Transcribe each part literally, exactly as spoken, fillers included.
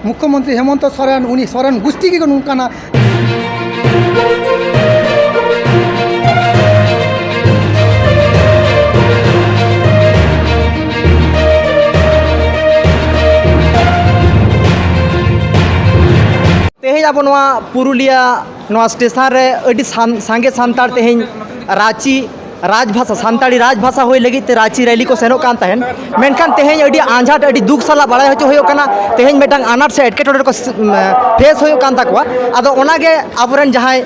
ᱢᱩᱠᱠᱷᱚ ᱢᱚᱱᱛᱨᱤ ᱦᱮᱢᱚᱱᱛᱚ ᱥᱚᱨᱮᱱ, ᱩᱱᱤ ᱥᱚᱨᱮᱱ ᱜᱩᱥᱴᱤ ᱜᱮ ᱱᱚᱝᱠᱟᱱᱟ᱾ ᱛᱮᱦᱮᱧ ᱟᱵᱚ ᱱᱚᱣᱟ ᱯᱩᱨᱩᱞᱤᱭᱟᱹ ᱱᱚᱣᱟ ᱥᱴᱮᱥᱚᱱ ᱨᱮ ᱟᱹᱰᱤ ᱥᱟᱱ-, ᱥᱟᱸᱜᱮ ᱥᱟᱱᱛᱟᱲ ᱛᱮᱦᱮᱧ ᱨᱟᱸᱪᱤ ᱨᱟᱡᱽᱵᱷᱟᱥᱟ, ᱥᱟᱱᱛᱟᱲᱤ ᱨᱟᱡᱽᱵᱷᱟᱥᱟ ᱦᱩᱭ ᱞᱟᱹᱜᱤᱫ ᱛᱮ ᱨᱟᱸᱪᱤ ᱨᱮᱞᱤ ᱠᱚ ᱥᱮᱱᱚᱜ ᱠᱟᱱ ᱛᱟᱦᱮᱸᱱ᱾ ᱢᱮᱱᱠᱷᱟᱱ ᱛᱮᱦᱮᱧ ᱟᱹᱰᱤ ᱟᱸᱡᱷᱟᱴ, ᱟᱹᱰᱤ ᱫᱩᱠ ᱥᱟᱞᱟᱜ ᱵᱟᱲᱟᱭ ᱦᱚᱪᱚ ᱦᱩᱭᱩᱜ ᱠᱟᱱᱟ, ᱛᱮᱦᱮᱧ ᱢᱤᱫᱴᱟᱝ ᱟᱱᱟᱴ ᱥᱮ ᱮᱴᱠᱮᱴᱚᱬᱮ ᱠᱚ ᱥ-, ᱩᱢ, ᱯᱷᱮᱥ ᱦᱩᱭᱩᱜ ᱠᱟᱱ ᱛᱟᱠᱚᱣᱟ᱾ ᱟᱫᱚ ᱚᱱᱟᱜᱮ ᱟᱵᱚᱨᱮᱱ ᱡᱟᱦᱟᱸᱭ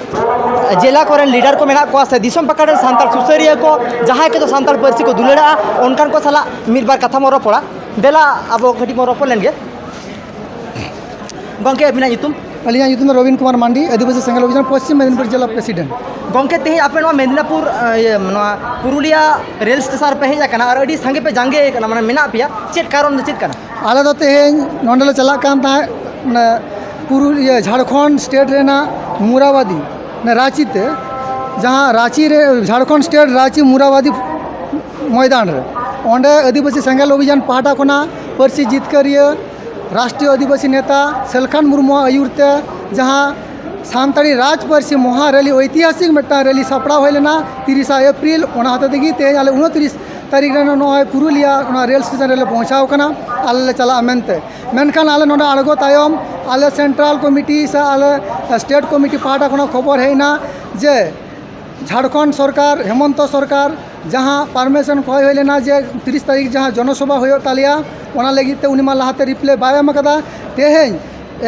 ᱡᱮᱞᱟ ᱠᱚᱨᱮᱱ ᱞᱤᱰᱟᱨ ᱠᱚ ᱢᱮᱱᱟᱜ ᱠᱚᱣᱟ ᱥᱮ ᱫᱤᱥᱚᱢ ᱯᱟᱠᱟᱲ ᱨᱮᱱ ᱥᱟᱱᱛᱟᱲ ᱥᱩᱥᱟᱹᱨᱤᱭᱟᱹ ᱠᱚ, ᱡᱟᱦᱟᱸᱭ ᱠᱚᱫᱚ ᱥᱟᱱᱛᱟᱲ ᱯᱟᱹᱨᱥᱤ ᱠᱚ ᱫᱩᱞᱟᱹᱲᱟᱜᱼᱟ, ᱚᱱᱠᱟᱱ ᱠᱚ ᱥᱟᱞᱟᱜ ᱢᱤᱫ ᱵᱟᱨ ᱠᱟᱛᱷᱟ ᱵᱚᱱ ᱨᱚᱯᱚᱲᱟ᱾ ᱫᱮᱞᱟ, ᱟᱵᱚ ᱠᱟᱹᱴᱤᱡ ᱵᱚᱱ ᱨᱚᱯᱚᱲ ᱞᱮᱱ ᱜᱮ᱾ ᱜᱚᱢᱠᱮ, ᱟᱹᱵᱤᱱᱟᱜ ᱧᱩᱛᱩᱢ? ᱟᱹᱞᱤᱧᱟᱜ ᱧᱩᱛᱩᱢ ᱫᱚ ᱨᱚᱵᱤᱱ ᱠᱩᱢᱟᱨ ᱢᱟᱱᱰᱤ, ᱟᱹᱫᱤᱵᱟᱹᱥᱤ ᱥᱮᱸᱜᱮᱞ ᱚᱵᱷᱤᱡᱟᱱ ᱯᱚᱥᱪᱤᱢ ᱢᱮᱫᱤᱱᱤᱯᱩᱨ ᱡᱮᱞᱟ ᱯᱨᱮᱥᱤᱰᱮᱱᱴ᱾ ᱜᱚᱢᱠᱮ, ᱛᱮᱦᱮᱧ ᱟᱯᱮ ᱱᱚᱣᱟ ᱢᱮᱫᱤᱱᱟᱯᱩᱨ, ᱟᱸ, ᱤᱭᱟᱹ, ᱱᱚᱣᱟ ᱯᱩᱨᱩᱞᱤᱭᱟ ᱨᱮᱞ ᱥᱴᱮᱥᱚᱱ ᱨᱮᱯᱮ ᱦᱮᱡ ᱟᱠᱟᱱᱟ ᱟᱨ ᱟᱹᱰᱤ ᱥᱟᱸᱜᱮ ᱯᱮ ᱡᱟᱸᱜᱮ ᱟᱠᱟᱱᱟ, ᱢᱟᱱᱮ ᱢᱮᱱᱟᱜ ᱯᱮᱭᱟ, ᱪᱮᱫ ᱠᱟᱨᱚᱱ ᱫᱚ ᱪᱮᱫ ᱠᱟᱱᱟ? ᱟᱞᱮ ᱫᱚ ᱛᱮᱦᱮᱧ ᱱᱚᱸᱰᱮ ᱞᱮ ᱪᱟᱞᱟᱜ ᱠᱟᱱ ᱛᱟᱦᱮᱸᱫ, ᱢᱟᱱᱮ, ᱯᱩᱨᱩᱞᱤᱭᱟᱹ, ᱡᱷᱟᱲᱠᱷᱚᱸᱰ ᱥᱴᱮᱴ ᱨᱮᱱᱟᱜ ᱢᱩᱨᱟᱵᱟᱫᱤ, ᱢᱟᱱᱮ, ᱨᱟᱸᱪᱤ ᱛᱮ, ᱡᱟᱦᱟᱸ ᱨᱟᱸᱪᱤ ᱨᱮ, ᱡᱷᱟᱲᱠᱷᱚᱸᱰ ᱥᱴᱮᱴ ᱨᱟᱸᱪᱤ ᱢᱩᱨᱟᱵᱟᱫᱤ ᱢᱚᱭᱫᱟᱱ ᱨᱮ, ᱚᱸᱰᱮ ᱟᱹᱫᱤᱵᱟᱹᱥᱤ ᱥᱮᱸᱜᱮᱞ ᱚᱵᱷᱤᱡᱟᱱ ᱯᱟᱦᱴᱟ ᱠᱷᱚᱱᱟᱜ ᱯᱟᱹᱨᱥᱤ ᱡᱤᱛᱠᱟᱹᱨᱤᱭᱟᱹ ᱨᱟᱥᱴᱨᱤᱭᱚ ᱟᱹᱫᱤᱵᱟᱹᱥᱤ ᱱᱮᱛᱟ ᱥᱮᱞᱠᱷᱟᱱ ᱢᱩᱨᱢᱩᱣᱟᱜ ᱟᱹᱭᱩᱨ ᱛᱮ ᱡᱟᱦᱟᱸ ᱥᱟᱱᱛᱟᱲᱤ ᱨᱟᱡᱽ ᱯᱟᱹᱨᱥᱤ ᱢᱚᱦᱟ ᱨᱮᱞᱤ, ᱳᱭᱛᱤᱦᱟᱥᱤᱠ ᱢᱤᱫᱴᱟᱝ ᱨᱮᱞᱤ ᱥᱟᱯᱲᱟᱣ ᱦᱩᱭ ᱞᱮᱱᱟ ᱛᱤᱨᱤᱥᱟ ᱮᱯᱨᱤᱞ᱾ ᱚᱱᱟ ᱦᱚᱛᱮ ᱛᱮᱜᱮ ᱛᱮᱦᱮᱧ ᱟᱞᱮ ᱩᱱᱛᱨᱤᱥ ᱛᱟᱹᱨᱤᱠᱷ ᱨᱮ ᱱᱚᱜᱼᱚᱭ ᱯᱩᱨᱩᱞᱤᱭᱟ ᱚᱱᱟ ᱨᱮᱞ ᱥᱴᱮᱥᱚᱱ ᱨᱮᱞᱮ ᱯᱳᱣᱪᱷᱟᱣ ᱠᱟᱱᱟ, ᱟᱞᱮ ᱞᱮ ᱪᱟᱞᱟᱜᱼᱟ ᱢᱮᱱᱛᱮ᱾ ᱢᱮᱱᱠᱷᱟᱱ ᱟᱞᱮ ᱱᱚᱰᱮ ᱟᱬᱜᱚ ᱛᱟᱭᱚᱢ ᱟᱞᱮ ᱥᱮᱱᱴᱨᱟᱞ ᱠᱚᱢᱤᱴᱤ ᱥᱮ ᱟᱞᱮ ᱥᱴᱮᱴ ᱠᱚᱢᱤᱴᱤ ᱯᱟᱦᱴᱟ ᱠᱷᱚᱱᱟᱜ ᱠᱷᱚᱵᱚᱨ ᱦᱮᱡ ᱮᱱᱟ ᱡᱮ ᱡᱷᱟᱲᱠᱷᱚᱸᱰ ᱥᱚᱨᱠᱟᱨ, ᱦᱮᱢᱚᱱᱛᱚ ᱥᱚᱨᱠᱟᱨ, ᱡᱟᱦᱟᱸ ᱯᱟᱨᱢᱤᱥᱚᱱ ᱠᱚᱭ ᱦᱩᱭ ᱞᱮᱱᱟ ᱡᱮ ᱛᱤᱨᱤᱥ ᱛᱟᱹᱨᱤᱠᱷ ᱡᱟᱦᱟᱸ ᱡᱚᱱᱚᱥᱚᱵᱷᱟ ᱦᱩᱭᱩᱜ ᱛᱟᱞᱮᱭᱟ, ᱚᱱᱟ ᱞᱟᱹᱜᱤᱫ ᱛᱮ ᱩᱱᱤ ᱢᱟ ᱞᱟᱦᱟᱛᱮ ᱨᱤᱯᱞᱟᱭ ᱵᱟᱭ ᱮᱢ ᱟᱠᱟᱫᱟ᱾ ᱛᱮᱦᱮᱧ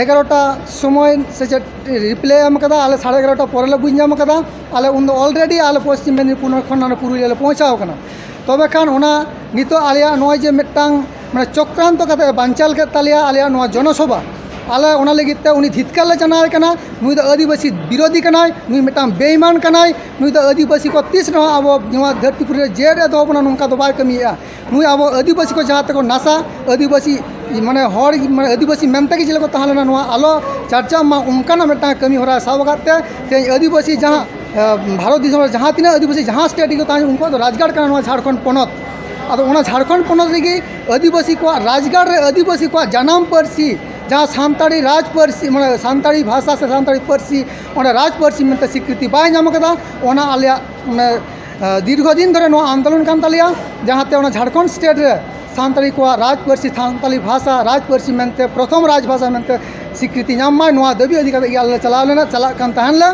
ᱮᱜᱟᱨᱚᱴᱟ ᱥᱚᱢᱚᱭ ᱥᱮ ᱪᱮᱫ ᱨᱤᱯᱞᱟᱭ ᱮᱢ ᱟᱠᱟᱫᱟ, ᱟᱞᱮ ᱥᱟᱲᱮ ᱮᱜᱟᱨᱚᱴᱟ ᱯᱚᱨᱮ ᱞᱮ ᱵᱩᱡᱽ ᱧᱟᱢ ᱟᱠᱟᱫᱟ᱾ ᱟᱞᱮ ᱩᱱᱫᱚ already ᱟᱞᱮ ᱯᱚᱥᱪᱤᱢ ᱢᱮᱫᱤᱱᱤᱯᱩᱨ ᱠᱷᱚᱱ ᱱᱚᱰᱮ ᱯᱩᱨᱩᱞᱤᱭᱟᱹ ᱞᱮ ᱯᱳᱣᱪᱷᱟᱣ ᱟᱠᱟᱱᱟ᱾ ᱛᱚᱵᱮ ᱠᱷᱟᱱ ᱚᱱᱟ ᱱᱤᱛᱚᱜ ᱟᱞᱮᱭᱟᱜ ᱱᱚᱜᱼᱚᱭ ᱡᱮ ᱢᱤᱫᱴᱟᱝ ᱢᱟᱱᱮ ᱪᱚᱠᱨᱟᱱᱛᱚ ᱠᱟᱛᱮ ᱵᱟᱧᱪᱟᱞ ᱠᱮᱫ ᱛᱟᱞᱮᱭᱟ ᱟᱞᱮᱭᱟᱜ ᱱᱚᱣᱟ ᱡᱚᱱᱚᱥᱚᱵᱷᱟ, ᱟᱞᱮ ᱚᱱᱟ ᱞᱟᱹᱜᱤᱫ ᱛᱮ ᱩᱱᱤ ᱫᱷᱤᱛᱠᱟᱨ ᱞᱮ ᱡᱟᱱᱟᱣ ᱮ ᱠᱟᱱᱟ᱾ ᱱᱩᱭ ᱫᱚ ᱟᱹᱫᱤᱵᱟᱹᱥᱤ ᱵᱤᱨᱳᱫᱷᱤ ᱠᱟᱱᱟᱭ, ᱱᱩᱭ ᱢᱤᱫᱴᱟᱝ ᱵᱮᱭᱤᱢᱟᱱ ᱠᱟᱱᱟᱭ, ᱱᱩᱭ ᱫᱚ ᱟᱹᱫᱤᱵᱟᱹᱥᱤ ᱠᱚ ᱛᱤᱥ ᱨᱮᱦᱚᱸ ᱟᱵᱚ ᱱᱚᱣᱟ ᱫᱷᱟᱹᱨᱛᱤ ᱯᱩᱨᱤ ᱨᱮ ᱡᱮᱫ ᱮ ᱫᱚᱦᱚ ᱵᱚᱱᱟ ᱱᱚᱝᱠᱟ ᱫᱚ ᱵᱟᱭ ᱠᱟᱹᱢᱤᱭᱮᱫᱼᱟ᱾ ᱱᱩᱭ ᱟᱵᱚ ᱟᱹᱫᱤᱵᱟᱹᱥᱤ ᱠᱚ ᱡᱟᱦᱟᱸ ᱛᱮᱠᱚ ᱱᱟᱥᱟ, ᱟᱹᱫᱤᱵᱟᱹᱥᱤ ᱢᱟᱱᱮ ᱦᱚᱲ, ᱢᱟᱱᱮ ᱟᱹᱫᱤᱵᱟᱹᱥᱤ ᱢᱮᱱᱛᱮ ᱜᱮ ᱪᱮᱫ ᱞᱮᱠᱟ ᱠᱚ ᱛᱟᱦᱮᱸ ᱞᱮᱱᱟ, ᱱᱚᱣᱟ ᱟᱞᱚ ᱪᱟᱨᱪᱟᱜ ᱢᱟ, ᱚᱱᱠᱟᱱᱟᱜ ᱢᱤᱫᱴᱟᱝ ᱠᱟᱹᱢᱤ ᱦᱚᱨᱟ ᱥᱟᱵ ᱟᱠᱟᱫ ᱛᱮ ᱛᱮᱦᱮᱧ ᱟᱹᱫᱤᱵᱟᱹᱥᱤ ᱡᱟᱦᱟᱸ, ᱮ, ᱵᱷᱟᱨᱚᱛ ᱫᱤᱥᱚᱢ ᱨᱮ ᱡᱟᱦᱟᱸ ᱛᱤᱱᱟᱹᱜ ᱟᱹᱫᱤᱵᱟᱹᱥᱤ ᱡᱟᱦᱟᱸ ᱥᱴᱮᱴ ᱨᱮᱜᱮ ᱛᱟᱦᱮᱸ, ᱩᱱᱠᱩᱣᱟᱜ ᱫᱚ ᱨᱟᱡᱽᱜᱟᱲ ᱠᱟᱱᱟ ᱱᱚᱣᱟ ᱡᱷᱟᱲᱠᱷᱚᱸᱰ ᱯᱚᱱᱚᱛ᱾ ᱟᱫᱚ ᱚᱱᱟ ᱡᱷᱟᱲᱠᱷᱚᱸᱰ ᱯᱚᱱᱚᱛ ᱨᱮᱜᱮ ᱟᱹᱫᱤᱵᱟᱹᱥᱤ ᱠᱚᱣᱟᱜ ᱨᱟᱡᱽᱜᱟᱲ ᱨᱮ ᱟᱹᱫᱤᱵᱟᱹᱥᱤ ᱠᱚᱣᱟᱜ ᱡᱟᱱᱟᱢ ᱯᱟᱹᱨᱥᱤ ᱡᱟᱦᱟᱸ ᱥᱟᱱᱛᱟᱲᱤ ᱨᱟᱡᱽ ᱯᱟᱹᱨᱥᱤ, ᱢᱟᱱᱮ ᱥᱟᱱᱛᱟᱲᱤ ᱵᱷᱟᱥᱟ ᱥᱮ ᱥᱟᱱᱛᱟᱲᱤ ᱯᱟᱹᱨᱥᱤ ᱚᱸᱰᱮ ᱨᱟᱡᱽ ᱯᱟᱹᱨᱥᱤ ᱢᱮᱱᱛᱮ ᱥᱤᱠᱨᱤᱛᱤ ᱵᱟᱭ ᱧᱟᱢ ᱠᱟᱫᱟ, ᱚᱱᱟ ᱟᱞᱮᱭᱟᱜ ᱢᱟᱱᱮ, ᱟᱸ, ᱫᱤᱨᱜᱷᱚ ᱫᱤᱱ ᱫᱷᱚᱨᱮ ᱱᱚᱣᱟ ᱟᱱᱫᱳᱞᱚᱱ ᱠᱟᱱ ᱛᱟᱞᱮᱭᱟ, ᱡᱟᱦᱟᱸᱛᱮ ᱚᱱᱟ ᱡᱷᱟᱲᱠᱷᱚᱸᱰ ᱥᱴᱮᱴ ᱨᱮ ᱥᱟᱱᱛᱟᱲᱤ ᱠᱚᱣᱟᱜ ᱨᱟᱡᱽ ᱯᱟᱹᱨᱥᱤ, ᱥᱟᱱᱛᱟᱲᱤ ᱵᱷᱟᱥᱟ ᱨᱟᱡᱽ ᱯᱟᱹᱨᱥᱤ ᱢᱮᱱᱛᱮ ᱯᱨᱚᱛᱷᱚᱢ ᱨᱟᱡᱽ ᱵᱷᱟᱥᱟ ᱢᱮᱱᱛᱮ ᱥᱤᱠᱨᱤᱛᱤ ᱧᱟᱢ ᱢᱟᱭ, ᱱᱚᱣᱟ ᱫᱟᱹᱵᱤ ᱤᱫᱤ ᱠᱟᱛᱮ ᱜᱮ ᱟᱞᱮ ᱞᱮ ᱪᱟᱞᱟᱣ ᱞᱮᱱᱟ, ᱪᱟᱞᱟᱜ ᱠᱟᱱ ᱛᱟᱦᱮᱱ ᱞᱮ᱾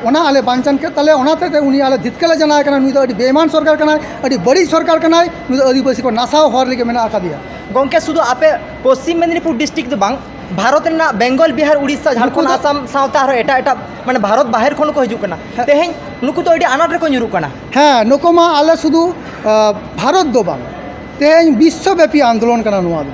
ᱚᱱᱟ ᱟᱞᱮ ᱵᱟᱧᱪᱟᱱ ᱠᱮᱫ ᱛᱟᱞᱮᱭᱟ᱾ ᱚᱱᱟ ᱦᱚᱛᱮᱡ ᱛᱮ ᱩᱱᱤ ᱟᱞᱮ ᱫᱷᱤᱛᱠᱟᱹ ᱞᱮ ᱡᱟᱱᱟᱣ ᱠᱟᱱᱟ, ᱱᱩᱭ ᱫᱚ ᱟᱹᱰᱤ ᱵᱮᱭᱢᱟᱱ ᱥᱚᱨᱠᱟᱨ ᱠᱟᱱᱟᱭ, ᱟᱹᱰᱤ ᱵᱟᱹᱲᱤᱡ ᱥᱚᱨᱠᱟᱨ ᱠᱟᱱᱟᱭ, ᱱᱩᱭ ᱫᱚ ᱟᱹᱫᱤᱵᱟᱹᱥᱤ ᱠᱚ ᱱᱟᱥᱟᱣ ᱦᱚᱨ ᱨᱮᱜᱮ ᱢᱮᱱᱟᱜ ᱟᱠᱟᱫᱮᱭᱟ᱾ ᱜᱚᱢᱠᱮ, ᱥᱩᱫᱷᱩ ᱟᱯᱮ ᱯᱚᱥᱪᱤᱢ ᱢᱮᱫᱽᱱᱤᱯᱩᱨ ᱰᱤᱥᱴᱨᱤᱠᱴ ᱫᱚ ᱵᱟᱝ, ᱵᱷᱟᱨᱚᱛ ᱨᱮᱱᱟᱜ ᱵᱮᱝᱜᱚᱞ, ᱵᱤᱦᱟᱨ, ᱩᱲᱤᱥᱥᱟ, ᱡᱷᱟᱲᱠᱷᱚᱸᱰ, ᱫᱚ ᱟᱥᱟᱢ ᱥᱟᱶᱛᱮ ᱟᱨᱦᱚᱸ ᱮᱴᱟᱜ ᱮᱴᱟᱜ, ᱢᱟᱱᱮ, ᱵᱷᱟᱨᱚᱛ ᱵᱟᱦᱮᱨ ᱠᱷᱚᱱ ᱠᱚ ᱦᱤᱡᱩᱜ ᱠᱟᱱᱟ᱾ ᱦᱮᱸ᱾ ᱛᱮᱦᱮᱧ ᱱᱩᱠᱩ ᱫᱚ ᱟᱹᱰᱤ ᱟᱱᱟᱴ ᱨᱮᱠᱚ ᱧᱩᱨᱩᱜ ᱠᱟᱱᱟ᱾ ᱦᱮᱸ, ᱱᱩᱠᱩ ᱢᱟ ᱟᱞᱮ ᱥᱩᱫᱷᱩ, ᱟᱸ, ᱵᱷᱟᱨᱚᱛ ᱫᱚ ᱵᱟᱝ, ᱛᱮᱦᱮᱧ ᱵᱤᱥᱥᱚᱵᱮᱯᱤ ᱟᱱᱫᱳᱞᱚᱱ ᱠᱟᱱᱟ ᱱᱚᱣᱟ ᱫᱚ᱾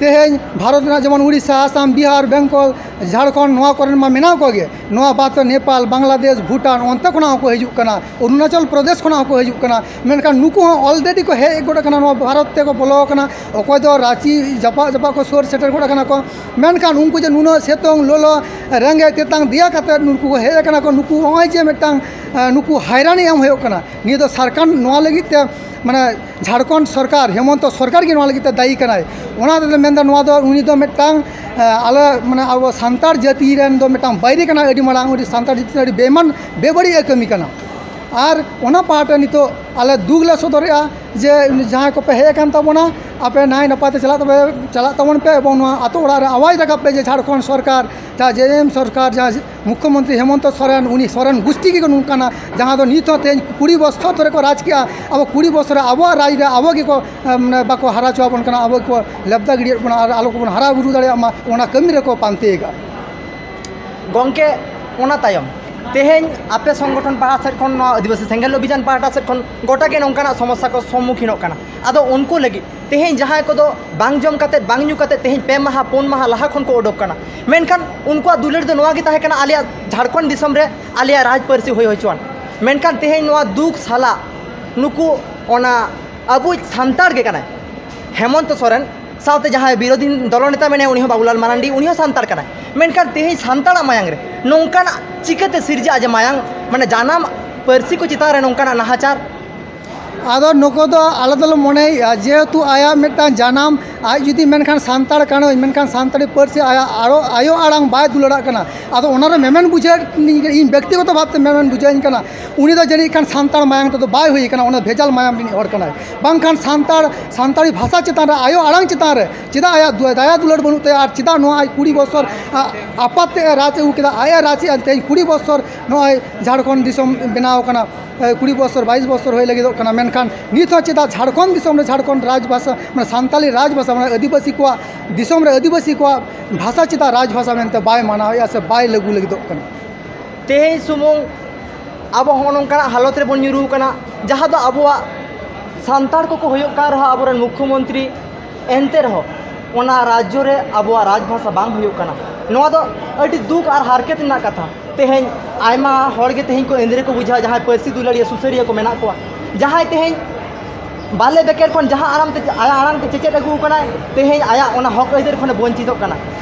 ᱛᱮᱦᱮᱧ ᱵᱷᱟᱨᱚᱛ ᱨᱮᱱᱟᱜ ᱡᱮᱢᱚᱱ ᱩᱲᱤᱥᱥᱟ, ᱟᱥᱟᱢ, ᱵᱤᱦᱟᱨ, ᱵᱮᱝᱜᱚᱞ, ᱡᱷᱟᱲᱠᱷᱚᱸᱰ, ᱱᱚᱣᱟ ᱠᱚᱨᱮᱱ ᱢᱟ ᱢᱮᱱᱟᱜ ᱠᱚᱜᱮ, ᱱᱚᱣᱟ ᱵᱟᱫ ᱫᱚ ᱱᱮᱯᱟᱞ, ᱵᱟᱝᱞᱟᱫᱮᱥ, ᱵᱷᱩᱴᱟᱱ, ᱚᱱᱛᱮ ᱠᱷᱚᱱᱟᱜ ᱦᱚᱸᱠᱚ ᱦᱤᱡᱩᱜ ᱠᱟᱱᱟ, ᱚᱨᱩᱱᱟᱪᱚᱞ ᱯᱨᱚᱫᱮᱥ ᱠᱷᱚᱱᱟᱜ ᱦᱚᱸᱠᱚ ᱦᱤᱡᱩᱜ ᱠᱟᱱᱟ᱾ ᱢᱮᱱᱠᱷᱟᱱ ᱱᱩᱠᱩ ᱦᱚᱸ already ᱠᱚ ᱦᱮᱡ ᱜᱚᱫ ᱟᱠᱟᱱᱟ, ᱱᱚᱣᱟ ᱵᱷᱟᱨᱚᱛ ᱛᱮᱠᱚ ᱵᱚᱞᱚ ᱟᱠᱟᱱᱟ᱾ ᱚᱠᱚᱭ ᱫᱚ ᱨᱟᱸᱪᱤ ᱡᱟᱯᱟᱜ ᱡᱟᱯᱟᱜ ᱠᱚ ᱥᱩᱨ ᱥᱮᱴᱮᱨ ᱜᱚᱫ ᱟᱠᱟᱱᱟ ᱠᱚ᱾ ᱢᱮᱱᱠᱷᱟᱱ ᱩᱱᱠᱩ ᱡᱮ ᱱᱩᱱᱟᱹᱜ ᱥᱤᱛᱩᱝ, ᱞᱚᱞᱚ, ᱨᱮᱸᱜᱮᱡ ᱛᱮᱛᱟᱝ ᱫᱮᱭᱟ ᱠᱟᱛᱮ ᱱᱩᱠᱩ ᱠᱚ ᱦᱮᱡ ᱟᱠᱟᱱᱟ ᱠᱚ, ᱱᱩᱠᱩ ᱱᱚᱜᱼᱚᱭ ᱡᱮ ᱢᱤᱫᱴᱟᱝ, ᱮᱸ, ᱱᱩᱠᱩ ᱦᱟᱭᱨᱟᱱᱤ ᱮᱢ ᱦᱩᱭᱩᱜ ᱠᱟᱱᱟ, ᱱᱤᱭᱟᱹ ᱫᱚ ᱥᱚᱨᱠᱟᱨ ᱱᱚᱣᱟ ᱞᱟᱹᱜᱤᱫ ᱛᱮ, ᱢᱟᱱᱮ, ᱡᱷᱟᱲᱠᱷᱚᱸᱰ ᱥᱚᱨᱠᱟᱨ, ᱦᱮᱢᱚᱱᱛᱚ ᱥᱚᱨᱠᱟᱨ ᱜᱮ ᱱᱚᱣᱟ ᱞᱟᱹᱜᱤᱫ ᱛᱮ ᱫᱟᱭᱤ ᱠᱟᱱᱟᱭ᱾ ᱚᱱᱟ ᱛᱮᱫᱚ ᱢᱮᱱᱫᱟ, ᱱᱚᱣᱟ ᱫᱚ, ᱩᱱᱤ ᱫᱚ ᱢᱤᱫᱴᱟᱝ, ᱮᱸ, ᱟᱞᱮ, ᱢᱟᱱᱮ, ᱟᱵᱚ ᱥᱟᱱᱛᱟᱲ ᱡᱟᱹᱛᱤ ᱨᱮᱱ ᱫᱚ ᱢᱤᱫᱴᱟᱝ ᱵᱟᱹᱭᱨᱤ ᱠᱟᱱᱟᱭ, ᱟᱹᱰᱤ ᱢᱟᱨᱟᱝ, ᱟᱹᱰᱤ ᱥᱟᱱᱛᱟᱲ ᱡᱟᱹᱛᱤ ᱨᱮᱱ ᱟᱹᱰᱤ ᱵᱮᱢᱟᱱ, ᱵᱮᱵᱟᱹᱲᱤᱡ ᱮ ᱠᱟᱹᱢᱤ ᱠᱟᱱᱟ᱾ ᱟᱨ ᱚᱱᱟ ᱯᱟᱦᱴᱟ ᱱᱤᱛᱚᱜ ᱟᱞᱮ ᱫᱩᱠ ᱞᱮ ᱥᱚᱫᱚᱨᱮᱜᱼᱟ ᱡᱮ ᱡᱟᱦᱟᱸᱭ ᱠᱚᱯᱮ ᱦᱮᱡ ᱟᱠᱟᱱ ᱛᱟᱵᱚᱱᱟ, ᱟᱯᱮ ᱱᱟᱭ ᱱᱟᱯᱟᱭ ᱛᱮ ᱪᱟᱞᱟᱜ ᱛᱟᱯᱮ, ᱪᱟᱞᱟᱜ ᱛᱟᱵᱚᱱ ᱯᱮ ᱮᱵᱚᱝ ᱱᱚᱣᱟ ᱟᱛᱳ ᱚᱲᱟᱜ ᱨᱮ ᱟᱣᱟᱡᱽ ᱨᱟᱠᱟᱵ ᱯᱮ ᱡᱮ ᱡᱷᱟᱲᱠᱷᱚᱸᱰ ᱥᱚᱨᱠᱟᱨ, ᱡᱟᱦᱟᱸ ᱡᱮ ᱮᱢ ᱥᱚᱨᱠᱟᱨ, ᱡᱟᱦᱟᱸ ᱢᱩᱠᱠᱷᱚᱢᱚᱱᱛᱨᱤ ᱦᱮᱢᱚᱱᱛᱚ ᱥᱚᱨᱮᱱ, ᱩᱱᱤ ᱥᱚᱨᱮᱱ ᱜᱩᱥᱴᱤ ᱜᱮ ᱱᱚᱝᱠᱟᱱᱟ, ᱡᱟᱦᱟᱸ ᱫᱚ ᱱᱤᱛ ᱦᱚᱸ ᱛᱮᱦᱮᱧ ᱠᱩᱲᱤ ᱵᱚᱪᱷᱚᱨ ᱫᱷᱚᱨᱮ ᱠᱚ ᱨᱟᱡᱽ ᱠᱮᱜᱼᱟ, ᱟᱵᱚ ᱠᱩᱲᱤ ᱵᱚᱪᱷᱚᱨ ᱨᱮ ᱟᱵᱚᱣᱟᱜ ᱨᱟᱡᱽ ᱨᱮ ᱟᱵᱚ ᱜᱮᱠᱚ, ᱮ, ᱢᱟᱱᱮ, ᱵᱟᱠᱚ ᱦᱟᱨᱟ ᱦᱚᱪᱚ ᱟᱵᱚᱱ ᱠᱟᱱᱟ, ᱟᱵᱚ ᱜᱮᱠᱚ ᱞᱮᱵᱫᱟ ᱜᱤᱰᱤᱭᱮᱫ ᱵᱚᱱᱟ ᱟᱨ ᱟᱞᱚ ᱠᱚᱵᱚᱱ ᱦᱟᱨᱟ ᱵᱩᱨᱩ ᱫᱟᱲᱮᱭᱟᱜ ᱢᱟ, ᱚᱱᱟ ᱠᱟᱹᱢᱤ ᱨᱮᱠᱚ ᱯᱟᱱᱛᱮ ᱟᱠᱟᱫ᱾ ᱜᱚᱢᱠᱮ, ᱚᱱᱟ ᱛᱟᱭᱚᱢ ᱛᱮᱦᱮᱧ ᱟᱯᱮ ᱥᱚᱝᱜᱚᱴᱷᱚᱱ ᱯᱟᱦᱴᱟ ᱥᱮᱫ ᱠᱷᱚᱱ, ᱱᱚᱣᱟ ᱟᱹᱫᱤᱵᱟᱹᱥᱤ ᱥᱮᱸᱜᱮᱞ ᱚᱵᱷᱤᱡᱟᱱ ᱯᱟᱦᱴᱟ ᱥᱮᱫ ᱠᱷᱚᱱ ᱜᱚᱴᱟ ᱜᱮ ᱱᱚᱝᱠᱟᱱᱟᱜ ᱥᱚᱢᱚᱥᱥᱟ ᱠᱚ ᱥᱚᱢᱢᱩᱠᱷᱤᱱᱚᱜ ᱠᱟᱱᱟ᱾ ᱟᱫᱚ ᱩᱱᱠᱩ ᱞᱟᱹᱜᱤᱫ ᱛᱮᱦᱮᱧ ᱡᱟᱦᱟᱸᱭ ᱠᱚᱫᱚ ᱵᱟᱝ ᱡᱚᱢ ᱠᱟᱛᱮ, ᱵᱟᱝ ᱧᱩ ᱠᱟᱛᱮ ᱛᱮᱦᱮᱧ ᱯᱮ ᱢᱟᱦᱟ, ᱯᱩᱱ ᱢᱟᱦᱟ ᱞᱟᱦᱟ ᱠᱷᱚᱱ ᱠᱚ ᱚᱰᱚᱠ ᱠᱟᱱᱟ, ᱢᱮᱱᱠᱷᱟᱱ ᱩᱱᱠᱩᱣᱟᱜ ᱫᱩᱞᱟᱹᱲ ᱫᱚ ᱱᱚᱣᱟ ᱜᱮ ᱛᱟᱦᱮᱸ ᱠᱟᱱᱟ, ᱟᱞᱮᱭᱟᱜ ᱡᱷᱟᱲᱠᱷᱚᱸᱰ ᱫᱤᱥᱚᱢ ᱨᱮ ᱟᱞᱮᱭᱟᱜ ᱨᱟᱡᱽ ᱯᱟᱹᱨᱥᱤ ᱦᱩᱭ ᱦᱚᱪᱚᱣᱟᱱ᱾ ᱢᱮᱱᱠᱷᱟᱱ ᱛᱮᱦᱮᱧ ᱱᱚᱣᱟ ᱫᱩᱠ ᱥᱟᱞᱟᱜ ᱱᱩᱠᱩ ᱚᱱᱟ ᱟᱵᱚᱭᱤᱡ ᱥᱟᱱᱛᱟᱲ ᱜᱮ ᱠᱟᱱᱟᱭ ᱦᱮᱢᱚᱱᱛᱚ ᱥᱚᱨᱮᱱ, ᱥᱟᱶᱛᱮ ᱡᱟᱦᱟᱸᱭ ᱵᱤᱨᱳᱫᱷᱤ ᱫᱚᱞ ᱱᱮᱛᱟ ᱢᱮᱱᱟᱭᱟ, ᱩᱱᱤ ᱦᱚᱸ ᱵᱟᱵᱩᱞᱟᱞ ᱢᱟᱨᱟᱱᱰᱤ, ᱩᱱᱤ ᱦᱚᱸ ᱥᱟᱱᱛᱟᱲ ᱠᱟᱱᱟᱭ᱾ ᱢᱮᱱᱠᱷᱟᱱ ᱛᱮᱦᱮᱧ ᱥᱟᱱᱛᱟᱲᱟᱜ ᱢᱟᱭᱟᱝ ᱨᱮ ᱱᱚᱝᱠᱟᱱᱟᱜ ᱪᱤᱠᱟᱹᱛᱮ ᱥᱤᱨᱡᱟᱹᱜᱼᱟ ᱡᱮ ᱢᱟᱭᱟᱝ, ᱢᱟᱱᱮ, ᱡᱟᱱᱟᱢ ᱯᱟᱹᱨᱥᱤ ᱠᱚ ᱪᱮᱛᱟᱱ ᱨᱮ ᱱᱚᱝᱠᱟᱱᱟᱜ ᱱᱟᱦᱟᱪᱟᱨ? ᱟᱫᱚ ᱱᱩᱠᱩ ᱫᱚ ᱟᱞᱮ ᱫᱚᱞᱮ ᱢᱚᱱᱮᱭᱮᱫᱼᱟ, ᱡᱮᱦᱮᱛᱩ ᱟᱭᱟᱜ ᱢᱤᱫᱴᱟᱝ ᱡᱟᱱᱟᱢ, ᱟᱡ ᱡᱩᱫᱤ ᱢᱮᱱᱠᱷᱟᱱ ᱥᱟᱱᱛᱟᱲ ᱠᱟᱱᱟᱹᱧ, ᱢᱮᱱᱠᱷᱟᱱ ᱥᱟᱱᱛᱟᱲᱤ ᱯᱟᱹᱨᱥᱤ ᱟᱭᱟᱜ ᱟᱨᱚ ᱟᱭᱳ ᱟᱲᱟᱝ ᱵᱟᱭ ᱫᱩᱞᱟᱹᱲᱟᱜ ᱠᱟᱱᱟ, ᱟᱫᱚ ᱚᱱᱟᱨᱮ ᱢᱮᱢᱮᱱ ᱵᱩᱡᱷᱟᱹᱣ, ᱤᱧ ᱵᱮᱠᱛᱤᱜᱚᱛᱚ ᱵᱷᱟᱵᱽᱛᱮ ᱢᱮᱢᱮᱱ ᱵᱩᱡᱷᱟᱹᱣᱤᱧ ᱠᱟᱱᱟ, ᱩᱱᱤ ᱫᱚ ᱡᱟᱹᱱᱤᱡ ᱠᱷᱟᱱ ᱥᱟᱱᱛᱟᱲ ᱢᱟᱭᱟᱢ ᱛᱮᱫᱚ ᱵᱟᱭ ᱦᱩᱭ ᱠᱟᱱᱟ, ᱚᱱᱟ ᱵᱷᱮᱡᱟᱞ ᱢᱟᱭᱟᱢ ᱨᱤᱱᱤᱡ ᱦᱚᱲ ᱠᱟᱱᱟᱭ᱾ ᱵᱟᱝᱠᱷᱟᱱ ᱥᱟᱱᱛᱟᱲ, ᱥᱟᱱᱛᱟᱲᱤ ᱵᱷᱟᱥᱟ ᱪᱮᱛᱟᱱ ᱨᱮ, ᱟᱭᱳ ᱟᱲᱟᱝ ᱪᱮᱛᱟᱱ ᱨᱮ ᱪᱮᱫᱟᱜ ᱟᱭᱟᱜ ᱫᱩ-, ᱫᱟᱭᱟ ᱫᱩᱞᱟᱹᱲ ᱵᱟᱹᱱᱩᱜ ᱛᱟᱭᱟ? ᱟᱨ ᱪᱮᱫᱟᱜ ᱱᱚᱣᱟ ᱟᱡ ᱠᱩᱲᱤ ᱵᱚᱪᱷᱚᱨ, ᱟ-, ᱟᱯᱟᱛ ᱛᱮ ᱮ ᱨᱟᱡᱽ ᱟᱹᱜᱩ ᱠᱮᱫᱟ, ᱟᱡ ᱮ ᱨᱟᱡᱽ ᱮᱫᱼᱟ, ᱛᱮᱦᱮᱧ ᱠᱩᱲᱤ ᱵᱚᱪᱷᱚᱨ ᱱᱚᱜᱼᱚᱭ ᱡᱷᱟᱲᱠᱷᱚᱸᱰ ᱫᱤᱥᱚᱢ ᱵᱮᱱᱟᱣ ᱠᱟᱱᱟ, ᱮ, ᱠᱩᱲᱤ ᱵᱚᱪᱷᱚᱨ, ᱵᱟᱭᱤᱥ ᱵᱚᱪᱷᱚᱨ ᱦᱩᱭ ᱞᱟᱹᱜᱤᱫᱚᱜ ᱠᱟᱱᱟ, ᱢᱮᱱᱠᱷᱟᱱ ᱱᱤᱛ ᱦᱚᱸ ᱪᱮᱫᱟᱜ ᱡᱷᱟᱲᱠᱷᱚᱸᱰ ᱫᱤᱥᱚᱢ ᱨᱮ ᱡᱷᱟᱲᱠᱷᱚᱸᱰ ᱨᱟᱡᱽ ᱵᱷᱟᱥᱟ, ᱢᱟᱱᱮ ᱥᱟᱱᱛᱟᱞᱤ ᱨᱟᱡᱽ ᱵᱷᱟᱥᱟ, ᱢᱟᱱᱮ ᱟᱹᱫᱤᱵᱟᱹᱥᱤ ᱠᱚᱣᱟᱜ ᱫᱤᱥᱚᱢ ᱨᱮ ᱟᱹᱫᱤᱵᱟᱹᱥᱤ ᱠᱚᱣᱟᱜ ᱵᱷᱟᱥᱟ ᱪᱮᱫᱟᱜ ᱨᱟᱡᱽ ᱵᱷᱟᱥᱟ ᱢᱮᱱᱛᱮ ᱵᱟᱭ ᱢᱟᱱᱟᱣᱮᱫᱼᱟ ᱥᱮ ᱵᱟᱭ ᱞᱟᱹᱜᱩ ᱞᱟᱹᱜᱤᱫᱚᱜ ᱠᱟᱱᱟ? ᱛᱮᱦᱮᱧ ᱥᱩᱢᱩᱝ ᱟᱵᱚ ᱦᱚᱸᱜᱼᱚ ᱱᱚᱝᱠᱟᱱᱟᱜ ᱦᱟᱞᱚᱛ ᱨᱮᱵᱚᱱ ᱧᱩᱨᱩ ᱟᱠᱟᱱᱟ, ᱡᱟᱦᱟᱸ ᱫᱚ ᱟᱵᱚᱣᱟᱜ ᱥᱟᱱᱛᱟᱲ ᱠᱚᱠᱚ ᱦᱩᱭᱩᱜ ᱠᱟᱱ ᱨᱮᱦᱚᱸ ᱟᱵᱚᱨᱮᱱ ᱢᱩᱠᱷᱭᱚᱢᱚᱱᱛᱨᱤ, ᱮᱱᱛᱮ ᱨᱮᱦᱚᱸ ᱚᱱᱟ ᱨᱟᱡᱽᱡᱚ ᱨᱮ ᱟᱵᱚᱣᱟᱜ ᱨᱟᱡᱽ ᱵᱷᱟᱥᱟ ᱵᱟᱝ ᱦᱩᱭᱩᱜ ᱠᱟᱱᱟ᱾ ᱱᱚᱣᱟ ᱫᱚ ᱟᱹᱰᱤ ᱫᱩᱠ ᱟᱨ ᱦᱟᱨᱠᱮᱛ ᱨᱮᱱᱟᱜ ᱠᱟᱛᱷᱟ᱾ ᱛᱮᱦᱮᱧ ᱟᱭᱢᱟ ᱦᱚᱲ ᱜᱮ ᱛᱮᱦᱮᱧ ᱠᱚ ᱮᱸᱫᱽᱨᱮ ᱠᱚ ᱵᱩᱡᱷᱟᱹᱣᱟ, ᱡᱟᱦᱟᱸᱭ ᱯᱟᱹᱨᱥᱤ ᱫᱩᱞᱟᱹᱲᱤᱭᱟᱹ ᱥᱩᱥᱟᱹᱨᱤᱭᱟᱹ ᱠᱚ ᱢᱮᱱᱟᱜ ᱠᱚᱣᱟ, ᱡᱟᱦᱟᱸᱭ ᱛᱮᱦᱮᱧ ᱵᱟᱞᱮ ᱵᱮᱠᱮᱨ ᱠᱷᱚᱱ ᱡᱟᱦᱟᱸ ᱟᱲᱟᱝ ᱛᱮ, ᱟᱭᱟᱜ ᱟᱲᱟᱝ ᱛᱮ ᱪᱮᱪᱮᱫ ᱟᱹᱜᱩ ᱟᱠᱟᱱᱟᱭ, ᱛᱮᱦᱮᱧ ᱟᱭᱟᱜ ᱚᱱᱟ ᱦᱚᱠ ᱟᱹᱭᱫᱟᱹᱨ ᱠᱷᱚᱱᱮ ᱵᱚᱧᱪᱤᱛᱚᱜ ᱠᱟᱱᱟ᱾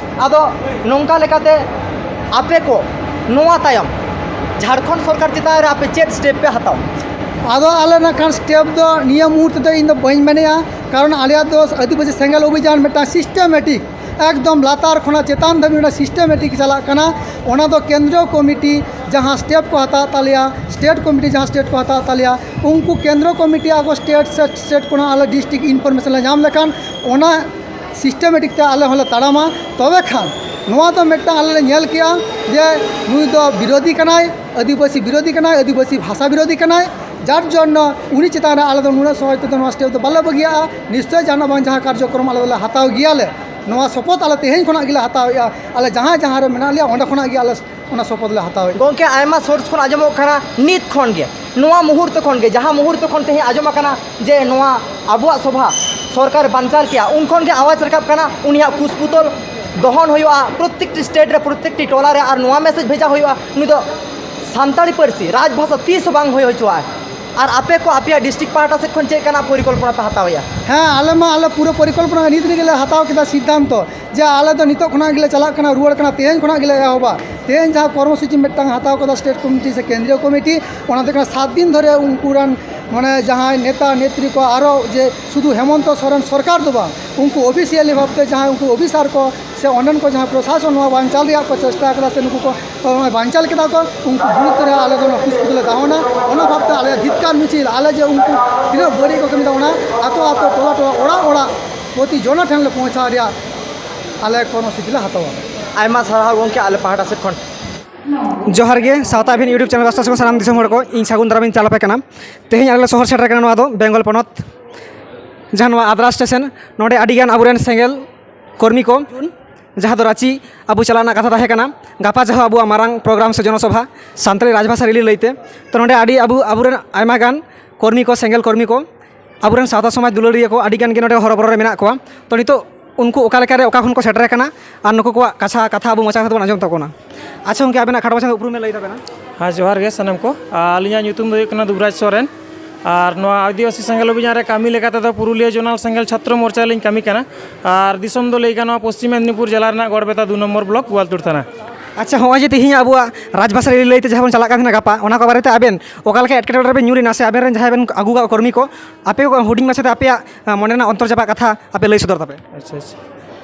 ᱟᱫᱚ ᱱᱚᱝᱠᱟ ᱞᱮᱠᱟᱛᱮ ᱟᱯᱮ ᱠᱚ ᱱᱚᱣᱟ ᱛᱟᱭᱚᱢ ᱡᱷᱟᱲᱠᱷᱚᱸᱰ ᱥᱚᱨᱠᱟᱨ ᱪᱮᱛᱟᱱ ᱨᱮ ᱟᱯᱮ ᱪᱮᱫ step ᱯᱮ ᱦᱟᱛᱟᱣᱟ? ᱟᱫᱚ ᱟᱞᱮ ᱱᱟᱜ ᱠᱷᱟᱱ step ᱫᱚ ᱱᱤᱭᱟᱹ ᱢᱩᱦᱩᱨᱛᱮ ᱫᱚ ᱤᱧ ᱫᱚ ᱵᱟᱹᱧ ᱢᱮᱱᱮᱜᱼᱟ, ᱠᱟᱨᱚᱱ ᱟᱞᱮᱭᱟᱜ ᱫᱚ ᱟᱹᱫᱤᱵᱟᱹᱥᱤ ᱥᱮᱸᱜᱮᱞ ᱚᱵᱷᱤᱡᱟᱱ ᱢᱤᱫᱴᱟᱝ systematic, ᱮᱠᱫᱚᱢ ᱞᱟᱛᱟᱨ ᱠᱷᱚᱱᱟᱜ ᱪᱮᱛᱟᱱ ᱫᱷᱟᱹᱵᱤᱡ ᱚᱱᱟ systematic ᱪᱟᱞᱟᱜ ᱠᱟᱱᱟ᱾ ᱚᱱᱟ ᱫᱚ ᱠᱮᱱᱫᱨᱚ ᱠᱚᱢᱤᱴᱤ ᱡᱟᱦᱟᱸ step ᱠᱚ ᱦᱟᱛᱟᱣ ᱛᱟᱞᱮᱭᱟ, state ᱠᱚᱢᱤᱴᱤ ᱡᱟᱦᱟᱸ step ᱠᱚ ᱦᱟᱛᱟᱣ ᱛᱟᱞᱮᱭᱟ, ᱩᱱᱠᱩ ᱠᱮᱱᱫᱨᱚ ᱠᱚᱢᱤᱴᱤ ᱟᱠᱚ state ᱥᱮ state ᱠᱷᱚᱱᱟᱜ ᱟᱞᱮ district information ᱞᱮ ᱧᱟᱢ ᱞᱮᱠᱷᱟᱱ ᱚᱱᱟ systematic ᱛᱮ ᱟᱞᱮ ᱦᱚᱸᱞᱮ ᱛᱟᱲᱟᱢᱟ᱾ ᱛᱚᱵᱮ ᱠᱷᱟᱱ ᱱᱚᱣᱟ ᱫᱚ ᱢᱤᱫᱴᱟᱝ ᱟᱞᱮ ᱞᱮ ᱧᱮᱞ ᱠᱮᱜᱼᱟ ᱡᱮ ᱱᱩᱭ ᱫᱚ ᱵᱤᱨᱳᱫᱷᱤ ᱠᱟᱱᱟᱭ, ᱟᱹᱫᱤᱵᱟᱹᱥᱤ ᱵᱤᱨᱳᱫᱷᱤ ᱠᱟᱱᱟᱭ, ᱟᱹᱫᱤᱵᱟᱹᱥᱤ ᱵᱷᱟᱥᱟ ᱵᱤᱨᱳᱫᱷᱤ ᱠᱟᱱᱟᱭ, ᱡᱟᱨ ᱡᱚᱱᱱᱚ ᱩᱱᱤ ᱪᱮᱛᱟᱱ ᱨᱮ ᱟᱞᱮ ᱫᱚ ᱱᱩᱱᱟᱹᱜ ᱥᱚᱦᱚᱡᱽ ᱛᱮᱫᱚ ᱱᱚᱣᱟ step ᱫᱚ ᱵᱟᱞᱮ ᱵᱟᱹᱜᱤᱭᱟᱜᱼᱟ᱾ ᱱᱤᱥᱪᱚᱭ ᱡᱟᱦᱟᱱᱟᱜ ᱵᱟᱝ ᱡᱟᱦᱟᱸ ᱠᱟᱨᱡᱚᱠᱨᱚᱢ ᱟᱞᱮ ᱫᱚᱞᱮ ᱦᱟᱛᱟᱣ ᱜᱮᱭᱟᱞᱮ᱾ ᱱᱚᱣᱟ ᱥᱚᱯᱚᱛ ᱟᱞᱮ ᱛᱮᱦᱮᱧ ᱠᱷᱚᱱᱟᱜ ᱜᱮᱞᱮ ᱦᱟᱛᱟᱣᱮᱜᱼᱟ᱾ ᱟᱞᱮ ᱡᱟᱦᱟᱸ ᱡᱟᱦᱟᱸ ᱨᱮ ᱢᱮᱱᱟᱜ ᱞᱮᱭᱟ ᱚᱸᱰᱮ ᱠᱷᱚᱱᱟᱜ ᱜᱮ ᱟᱞᱮ ᱚᱱᱟ ᱥᱚᱯᱚᱛ ᱞᱮ ᱦᱟᱛᱟᱣᱮᱫᱼᱟ᱾ ᱜᱚᱢᱠᱮ, ᱟᱭᱢᱟ source ᱠᱷᱚᱱ ᱟᱸᱡᱚᱢᱚᱜ ᱠᱟᱱᱟ, ᱱᱤᱛ ᱠᱷᱚᱱ ᱜᱮ, ᱱᱚᱣᱟ ᱢᱩᱦᱩᱨᱛᱚ ᱠᱷᱚᱱ ᱜᱮ, ᱡᱟᱦᱟᱸ ᱢᱩᱦᱩᱨᱛᱚ ᱠᱷᱚᱱ ᱛᱮᱦᱮᱧ ᱟᱸᱡᱚᱢ ᱟᱠᱟᱱᱟ ᱡᱮ ᱱᱚᱣᱟ ᱟᱵᱚᱣᱟᱜ ᱥᱚᱵᱷᱟ ᱥᱚᱨᱠᱟᱨ ᱵᱟᱧᱪᱟᱨ ᱠᱮᱜᱼᱟ, ᱩᱱ ᱠᱷᱚᱱ ᱜᱮ ᱟᱣᱟᱡᱽ ᱨᱟᱠᱟᱵ ᱠᱟᱱᱟ, ᱩᱱᱤᱭᱟᱜ ᱠᱩᱥᱯᱩᱛᱚᱞ ᱫᱚᱦᱚᱱ ᱦᱩᱭᱩᱜᱼᱟ ᱯᱨᱚᱛᱮᱠᱴᱤ state ᱨᱮ, ᱯᱨᱚᱛᱮᱠᱴᱤ ᱴᱚᱞᱟ ᱨᱮ, ᱟᱨ ᱱᱚᱣᱟ message ᱵᱷᱮᱡᱟ ᱦᱩᱭᱩᱜᱼᱟ, ᱱᱩᱭ ᱫᱚ ᱥᱟᱱᱛᱟᱲᱤ ᱯᱟᱹᱨᱥᱤ ᱨᱟᱡᱽ ᱵᱷᱟᱥᱟ ᱛᱤᱥ ᱦᱚᱸ ᱵᱟᱝ ᱦᱩᱭ ᱦᱚᱪᱚᱣᱟᱜᱼᱟ᱾ ᱟᱨ ᱟᱯᱮ ᱠᱚ ᱟᱯᱮᱭᱟᱜ district ᱯᱟᱦᱴᱟ ᱥᱮᱫ ᱠᱷᱚᱱ ᱪᱮᱫ ᱞᱮᱠᱟᱱᱟᱜ ᱯᱚᱨᱤᱠᱚᱞᱯᱚᱱᱟ ᱯᱮ ᱦᱟᱛᱟᱣᱮᱜᱼᱟ? ᱦᱮᱸ, ᱟᱞᱮ ᱢᱟ ᱟᱞᱮ ᱯᱩᱨᱟᱹ ᱯᱚᱨᱤᱠᱚᱞᱯᱚᱱᱟ ᱱᱤᱛ ᱨᱮᱜᱮ ᱞᱮ ᱦᱟᱛᱟᱣ ᱠᱮᱫᱟ ᱥᱤᱫᱽᱫᱷᱟᱱᱛᱚ᱾ ᱡᱮ ᱟᱞᱮ ᱫᱚ ᱱᱤᱛᱚᱜ ᱠᱷᱚᱱᱟᱜ ᱜᱮᱞᱮ ᱪᱟᱞᱟᱜ ᱠᱟᱱᱟ, ᱨᱩᱣᱟᱹᱲ ᱠᱟᱱᱟ, ᱛᱮᱦᱮᱧ ᱠᱷᱚᱱᱟᱜ ᱜᱮᱞᱮ ᱮᱦᱚᱵᱟ᱾ ᱛᱮᱦᱮᱧ ᱡᱟᱦᱟᱸ ᱠᱚᱨᱢᱚᱥᱩᱪᱤ ᱢᱤᱫᱴᱟᱝ ᱦᱟᱛᱟᱣ ᱠᱟᱫᱟ ᱥᱴᱮᱴ ᱠᱚᱢᱤᱴᱤ ᱥᱮ ᱠᱮᱱᱫᱨᱤᱭᱚ ᱠᱚᱢᱤᱴᱤ, ᱚᱱᱟ ᱫᱚ ᱠᱟᱱᱟ ᱥᱟᱛ ᱫᱤᱱ ᱫᱷᱚᱨᱮ ᱩᱱᱠᱩ ᱨᱮᱱ ᱢᱟᱱᱮ ᱡᱟᱦᱟᱸᱭ ᱱᱮᱛᱟ ᱱᱮᱛᱨᱤ ᱠᱚ ᱟᱨᱚ ᱡᱮ ᱥᱩᱫᱷᱩ ᱦᱮᱢᱚᱱᱛᱚ ᱥᱚᱨᱮᱱ ᱥᱚᱨᱠᱟᱨ ᱫᱚ ᱵᱟᱝ, ᱩᱱᱠᱩ ᱚᱯᱷᱤᱥᱤᱭᱟᱞᱤ ᱵᱷᱟᱵᱛᱮ ᱡᱟᱦᱟᱸᱭ ᱩᱱᱠᱩ ᱚᱯᱷᱤᱥᱟᱨ ᱠᱚ ᱥᱮ ᱚᱸᱰᱮᱱ ᱠᱚ ᱡᱟᱦᱟᱸ ᱯᱨᱚᱥᱟᱥᱚᱱ ᱱᱚᱣᱟ ᱵᱟᱧᱪᱟᱣ ᱨᱮᱭᱟᱜ ᱠᱚ ᱪᱮᱥᱴᱟ ᱠᱟᱫᱟ ᱥᱮ ᱱᱩᱠᱩ ᱠᱚ ᱱᱚᱜᱼᱚᱭ ᱵᱟᱧᱪᱟᱣ ᱠᱮᱫᱟ ᱠᱚ, ᱩᱱᱠᱩ ᱵᱤᱨᱩᱫᱽ ᱨᱮ ᱟᱞᱮ ᱫᱚ ᱱᱚᱣᱟ ᱠᱩᱥ ᱠᱚᱫᱚᱞᱮ ᱫᱟᱦᱚᱱᱟ᱾ ᱚᱱᱟ ᱵᱷᱟᱵᱛᱮ ᱟᱞᱮᱭᱟᱜ ᱫᱷᱤᱠᱠᱟᱨ ᱢᱤᱪᱷᱤᱞ, ᱟᱞᱮ ᱡᱮ ᱩᱱᱠᱩ ᱛᱤᱱᱟᱹᱜ ᱵᱟᱹᱲᱤᱡ ᱠᱚ ᱠᱟᱹᱢᱤᱭᱮᱫᱟ, ᱚᱱᱟ ᱟᱛᱳ ᱟᱛᱳ, ᱴᱚᱞᱟ ᱴᱚᱞᱟ, ᱚᱲᱟᱜ ᱚᱲᱟᱜ, ᱯᱨᱚᱛᱤ ᱡᱚᱱᱚ ᱴᱷᱮᱱ ᱞᱮ ᱯᱳᱸᱣᱪᱷᱟᱣ ᱨᱮᱭᱟᱜ ᱟᱞᱮ ᱠᱚᱨᱢᱚᱥᱩᱪᱤ ᱞᱮ ᱦᱟᱛᱟᱣᱟ᱾ ᱟᱭᱢᱟ ᱥᱟᱨᱦᱟᱣ ᱜᱚᱢᱠᱮ, ᱟᱞᱮ ᱯᱟᱦᱴᱟ ᱥᱮᱫ ᱠᱷᱚᱱ᱾ ᱡᱚᱦᱟᱨ ᱜᱮ, ᱥᱟᱶᱛᱟ ᱟᱹᱵᱷᱤᱱ YouTube ᱪᱮᱱᱮᱞ ᱯᱟᱥᱴᱟ ᱥᱮᱫ ᱠᱷᱚᱱ ᱥᱟᱱᱟᱢ ᱫᱤᱥᱚᱢ ᱦᱚᱲ ᱠᱚ ᱤᱧ ᱥᱟᱹᱜᱩᱱ ᱫᱟᱨᱟᱢ ᱤᱧ ᱪᱟᱞ ᱟᱯᱮ ᱠᱟᱱᱟ᱾ ᱛᱮᱦᱮᱧ ᱟᱞᱮ ᱞᱮ ᱥᱚᱦᱚᱨ ᱥᱮᱴᱮᱨ ᱠᱟᱱᱟ ᱱᱚᱣᱟ ᱫᱚ ᱵᱮᱝᱜᱚᱞ ᱯᱚᱱᱚᱛ, ᱡᱟᱦᱟᱸ ᱱᱚᱣᱟ ᱟᱫᱽᱨᱟ ᱥᱴᱮᱥᱚᱱ᱾ ᱱᱚᱰᱮ ᱟᱹᱰᱤᱜᱟᱱ ᱟᱵᱚᱨᱮᱱ ᱥᱮᱸᱜᱮᱞ ᱠᱚᱨᱢᱤ ᱠᱚ, ᱡᱟᱦᱟᱸ ᱫᱚ ᱨᱟᱸᱪᱤ ᱟᱵᱚ ᱪᱟᱞᱟᱜ ᱨᱮᱱᱟᱜ ᱠᱟᱛᱷᱟ ᱛᱟᱦᱮᱸ ᱠᱟᱱᱟ, ᱜᱟᱯᱟ ᱡᱟᱦᱟᱸ ᱟᱵᱚᱣᱟᱜ ᱢᱟᱨᱟᱝ ᱯᱨᱳᱜᱨᱟᱢ ᱥᱮ ᱡᱚᱱᱚᱥᱚᱵᱷᱟ ᱥᱟᱱᱛᱟᱲᱤ ᱨᱟᱡᱽᱵᱷᱟᱥᱟ ᱨᱮᱞᱤ ᱞᱟᱹᱭᱛᱮ, ᱛᱚ ᱱᱚᱰᱮ ᱟᱹᱰᱤ ᱟᱵᱚ ᱟᱵᱚᱨᱮᱱ ᱟᱭᱢᱟ ᱜᱟᱱ ᱠᱚᱨᱢᱤ ᱠᱚ, ᱥᱮᱸᱜᱮᱞ ᱠᱚᱨᱢᱤ ᱠᱚ, ᱟᱵᱚᱨᱮᱱ ᱥᱟᱶᱛᱟ ᱥᱚᱢᱟᱡᱽ ᱫᱩᱞᱟᱹᱲᱤᱭᱟᱹ ᱠᱚ ᱟᱹᱰᱤ ᱜᱟᱱ ᱜᱮ ᱱᱚᱰᱮ ᱦᱚᱨᱚᱵᱚᱨᱚ ᱨᱮ ᱢᱮᱱᱟᱜ ᱠᱚᱣᱟ᱾ ᱛᱚ ᱱᱤᱛᱚᱜ ᱩᱱᱠᱩ ᱚᱠᱟ ᱞᱮᱠᱟ ᱨᱮ ᱚᱠᱟ ᱠᱷᱚᱱ ᱠᱚ ᱥᱮᱴᱮᱨ ᱟᱠᱟᱱᱟ ᱟᱨ ᱱᱩᱠᱩ ᱠᱚᱣᱟᱜ ᱠᱟᱛᱷᱟ, ᱠᱟᱛᱷᱟ ᱟᱵᱚ ᱢᱚᱪᱟ ᱠᱟᱛᱷᱟ ᱛᱮᱵᱚᱱ ᱟᱸᱡᱚᱢ ᱛᱟᱠᱚ ᱠᱟᱱᱟ᱾ ᱟᱪᱪᱷᱟ ᱜᱚᱢᱠᱮ, ᱟᱵᱮᱱᱟᱜ ᱠᱷᱟᱴᱚ ᱢᱟᱪᱷᱟ ᱩᱯᱨᱩᱢ ᱵᱮᱱ ᱞᱟᱹᱭ ᱛᱟᱵᱮᱱᱟ? ᱦᱮᱸ, ᱡᱚᱦᱟᱨ ᱜᱮ ᱥᱟᱱᱟᱢ ᱠᱚ᱾ ᱟᱨ ᱟᱹᱞᱤᱧᱟᱜ ᱧᱩᱛᱩᱢ ᱫᱚ ᱦᱩᱭᱩᱜ ᱠᱟᱱᱟ ᱫᱩᱵᱽᱨᱟᱡᱽ ᱥᱚᱨᱮᱱ᱾ ᱟᱨ ᱱᱚᱣᱟ ᱟᱹᱫᱤᱵᱟᱹᱥᱤ ᱥᱮᱸᱜᱮᱞ ᱚᱵᱷᱤᱡᱟᱱ ᱨᱮ ᱠᱟᱹᱢᱤ ᱞᱮᱠᱟ ᱛᱮᱫᱚ ᱯᱩᱨᱩᱞᱤᱭᱟᱹ ᱡᱳᱱᱟᱞ ᱥᱮᱸᱜᱮᱞ ᱪᱷᱟᱛᱨᱚ ᱢᱳᱨᱪᱟ ᱞᱤᱧ ᱠᱟᱹᱢᱤ ᱠᱟᱱᱟ᱾ ᱟᱨ ᱫᱤᱥᱚᱢ ᱫᱚ ᱞᱟᱹᱭ ᱜᱟᱱᱚᱜᱼᱟ ᱯᱚᱥᱪᱤᱢ ᱢᱮᱫᱽᱱᱤᱯᱩᱨ ᱡᱮᱞᱟ ᱨᱮᱱᱟᱜ ᱜᱚᱲᱵᱮᱛᱟ ᱫᱩ ᱱᱚᱢᱵᱚᱨ ᱵᱞᱚᱠ ᱜᱳᱣᱟᱞᱛᱳᱲ ᱛᱷᱟᱱᱟ᱾ ᱟᱪᱪᱷᱟ, ᱦᱚᱸᱜᱼᱚᱭ ᱡᱮ ᱛᱮᱦᱮᱧ ᱟᱵᱚᱣᱟᱜ ᱨᱟᱡᱽᱵᱷᱟᱥᱟ ᱨᱮᱞᱤ ᱞᱟᱹᱭᱛᱮ ᱡᱟᱦᱟᱸ ᱵᱚᱱ ᱪᱟᱞᱟᱜ ᱠᱟᱱ ᱛᱟᱦᱮᱱᱟ ᱜᱟᱯᱟ, ᱚᱱᱟ ᱠᱚ ᱵᱟᱨᱮᱛᱮ ᱟᱵᱮᱱ ᱚᱠᱟ ᱞᱮᱠᱟ ᱮᱴᱠᱮᱴᱚᱬᱮ ᱨᱮᱵᱮᱱ ᱧᱩᱨ ᱮᱱᱟ ᱥᱮ ᱟᱵᱮᱱ ᱨᱮᱱ ᱡᱟᱦᱟᱸᱭ ᱵᱮᱱ ᱟᱹᱜᱩ ᱠᱟᱜ ᱠᱚ ᱠᱚᱨᱢᱤ ᱠᱚ, ᱟᱯᱮ ᱠᱚ ᱦᱩᱰᱤᱧ ᱢᱟᱪᱷᱟᱛᱮ ᱟᱯᱮᱭᱟᱜ, ᱟᱸ, ᱢᱚᱱᱮ ᱨᱮᱱᱟᱜ ᱚᱱᱛᱚᱨ ᱪᱟᱯᱟᱜ ᱠᱟᱛᱷᱟ ᱟᱯᱮ ᱞᱟᱹᱭ ᱥᱚᱫᱚᱨ ᱛᱟᱯᱮ? ᱟᱪᱪᱷᱟ, ᱟᱪᱪᱷᱟ᱾